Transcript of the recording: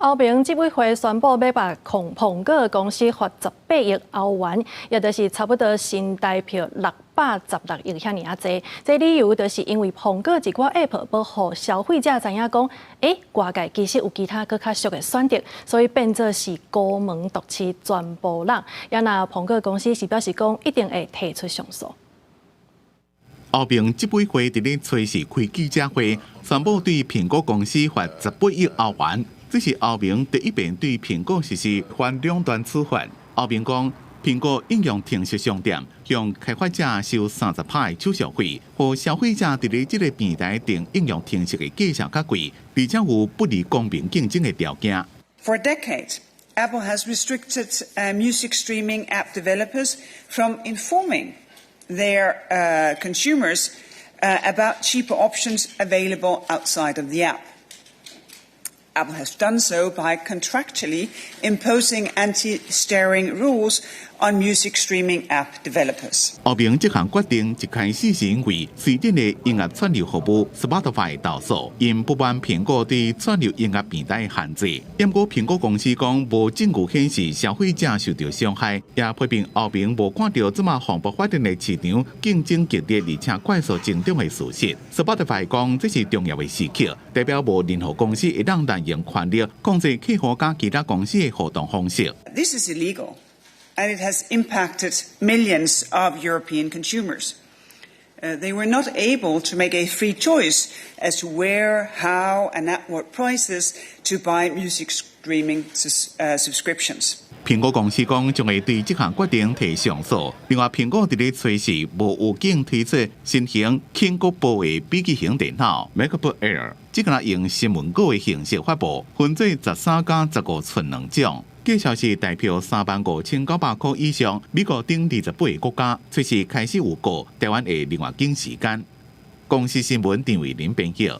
歐盟執委會宣布欲共蘋果公司罰18億歐元，也就是差不多新台幣616億遐爾仔濟。這理由就是因為蘋果一寡 App 無予消費者知影講，外界其實有其他閣較俗的選擇，所以變做是孤門獨市全部人。也若蘋果公司是表示講，一定會提出上訴。歐盟執委會佇咧初四開記者會，宣布對蘋果公司罰18億歐元。這是歐盟第一遍對蘋果實施反壟斷處罰。歐盟講，蘋果應用程式商店向開發者收30趴的手續費，予消費者佇咧這个平台訂應用程式的價錢較貴，而且有不利公平競爭的條件。 For decades, Apple has restricted music streaming app developers from informing their consumers about cheaper options available outside of the app. Apple has done so by contractually imposing anti-steering rules on music streaming app developers. 歐盟這項決定一開始是因為瑞典的音樂串流服務 Spotify 投訴，𪜶不滿蘋果對串流音樂平台的限制。不過蘋果公司講無證據顯示消費者受到傷害，也批評歐盟無看著這馬蓬勃發展的市場競爭激烈而且快速增長的事實。Spotify 講這是重要的時刻，代表無任何公司會當濫用權力控制客戶佮其他公司的互動方式。 This is illegal, and it has impacted millions of European consumers. They were not able to make a free choice as to where, how, and at what prices to buy music streaming subscriptions. 蘋果公司講將會對這項決定提上訴。另外，蘋果佇咧初四無預警推出新型輕薄的筆記型電腦 MacBook Air，這個用新聞稿的形式發布，分做13佮15寸兩種。價錢是台幣35,900箍以上，美國等28個國家隨時開始預購，台灣會另外緊時間。公視新聞陳偉林編譯。